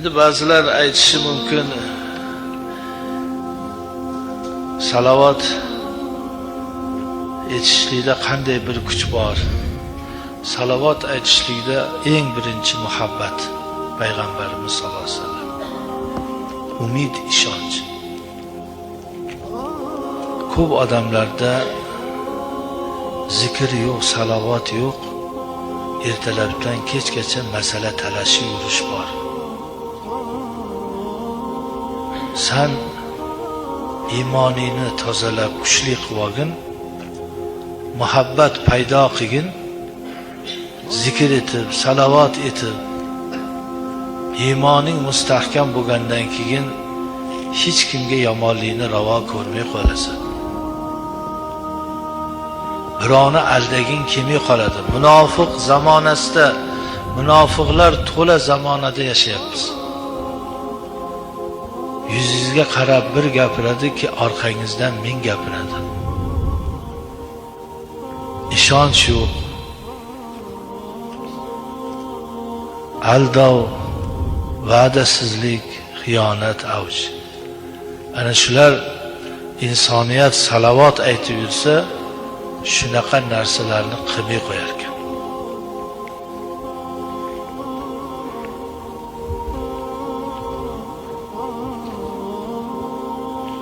Endi ba'zilar aytishi mumkin, salovat aytishlikda qanday bir kuch bor? Salovat aytishlikda eng birinchi muhabbat payg'ambarimiz sollallohu alayhi vasallam. Umid, ishonch. Ko'p odamlarda zikr yo'q, salovat yo'q. Ertalabdan kechgacha masala talashib yurish bor. San iymoningni tozalab kuchli qilib olgin, muhabbat paydo qilgin, zikr etib, salovat etib, iymoning mustahkam bo'lgandan keyin hech kimga yomonlikni ravo ko'rmay qolasan. Birovni aldagin kelmay qoladi. Munofiq zamonasida, munofiqlar to'la zamonada yashayapmiz. Yuzingizga qarab bir gapiradi ki, orqangizdan ming gapiradi. Ishonch yo'q. Aldov, va'dasizlik, xiyonat avj. Ana shular insoniyat salovat aytib yursa, shunaqa narsalarni qilmay qo'yar ekan.